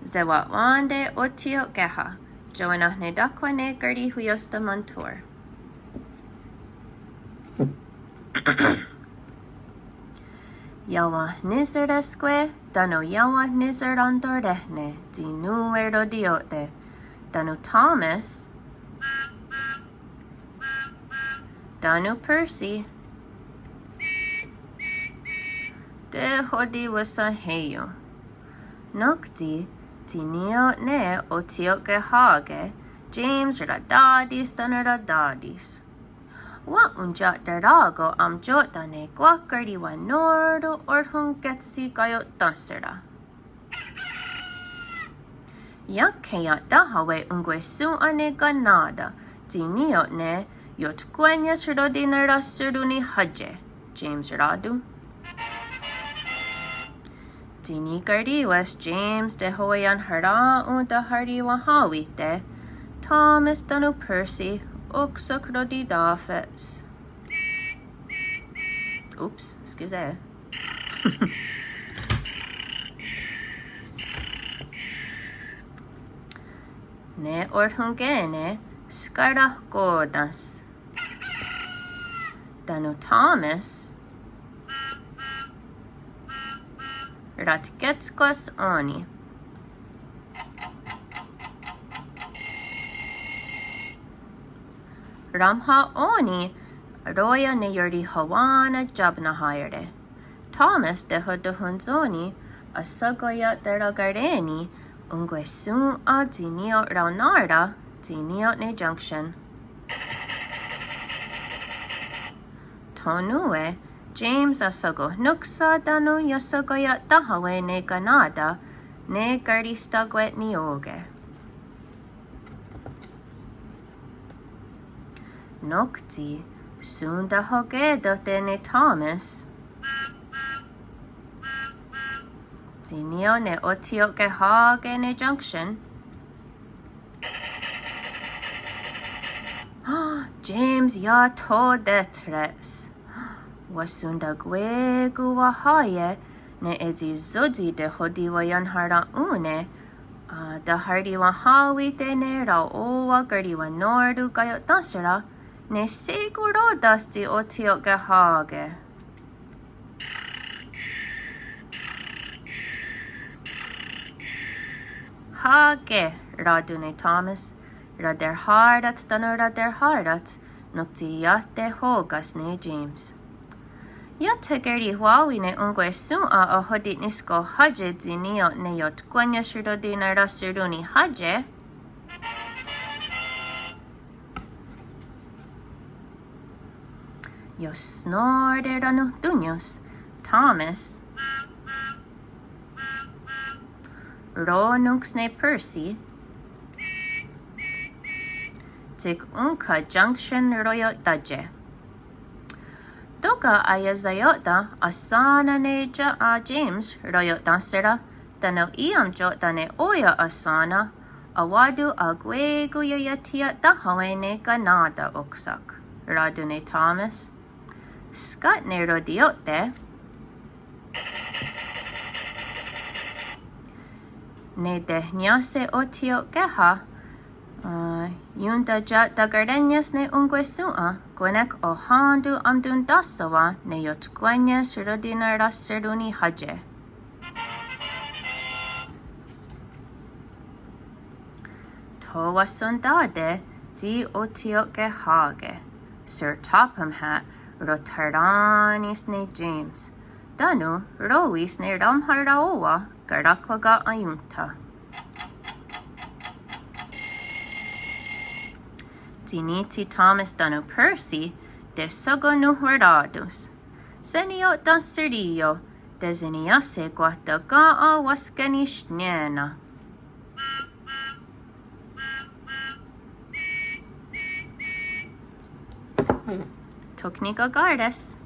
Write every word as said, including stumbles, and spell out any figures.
Sewa'wén:te otsi'okéha, tiohwennahnehtáhkhwa ne karihwiióstha Montour. Iawahniseráhskwe tánon iawahniserantoréhne tsi nón:we rotiió'te, tánon Thomas tánon Percy tehotiweshenhé:ion. Nok tsi tsi niió:re ne otsi'okéhake, James ratá:tis tánon ratá:tis. Wa'ontia'tará:ko' aontió'te ne kwah karihwanó:ron ohrhon'kè:tsi kaio'ténhsera. Iah kaia'ténhawe' onkwehshòn:'a ne kaná:ta tsi niió:re ne iotkwennies rotinarahserón:ni hátie, James rá:ton. Tsi nikarì:wes James tehoweienharèn:ton taharihwahá:wihte, Thomas tánon Percy oksakhrotitáfe's. Oops, excuse. Ne ohrhon'kè:ne skarahkò:ten's. Tánon Thomas ratkètskwas ó:ni. Raónha ó:ni ró:ia' ne iorihowá:nen tiabenahá:iere'. Thomas tehotonhontsó:ni ahshakoia'tarakaré:ni onkwehshòn:'a tsi niió:re raoná:ra tsi niió:re ne junction. Tho nón:we James ahshakohnónhkse' tánon iahshakoia'ténhawe' ne kaná:ta ne karistakwe'niió:ke'. Nok tsi shontahokè:tohte' ne Thomas tsi niió:re ne otsi'okéhake' ne junction, James iah tho tétre's. Wahsontakwé:kon wahá:ie' ne e tsi sótsi tehotiweienharèn:ne, ah, taharihwahá:wihte' ne raó:wa karihwanó:ron kaio'ténhsera ne shé:kon ró:ta's tsi otsi'okéhake'. Hake', rá:ton ne Thomas, raterhá:rats tánon raterhá:rats, nok tsi iah tehó:ka's ne James. Iah tekerihwá:wi ne onkwehshòn:'a ahoti'niskohátie' tsi ní:ioht ne iotkwennies rotinarahserón:ni hátie'. Iohsnó:rehranonhtónnios Thomas, rón:nonks ne Percy, tsik ónhka junction roia'tátie'. Tóka' aiesaió'ten ahsén:nen ne James roia'ténhsera, tánon í:i aontió'ten ne ó:ia' ahsén:nen, a:wá:ton' akwé:kon ieiethiia'ténhawe' ne kaná:ta oksak, rá:ton ne Thomas. Skátne rotiió'te' ne tehniiáhse' otsi'okéha, ah, iontatia'takarénie's ne onkwehshòn:'a, kwé:nekwak ohén:ton aontontáhsawen' ne iotkwennies rotinarahserón:ni hátie'. Tho wahsontá:te' tsi otsi'okéhake', Sir Topham Hatt rotharén:nis ne James, tánon ró:wis ne raónha raó:wa karáhkwa ken' aiónta. Tsi nítsi Thomas tánon Percy teshakonnonhwerá:ton's. Seniió'ten Sir Rí:io, tesineí:se' kwah tóka' wahskenisnié:nen. Tho ki' nikaká:res.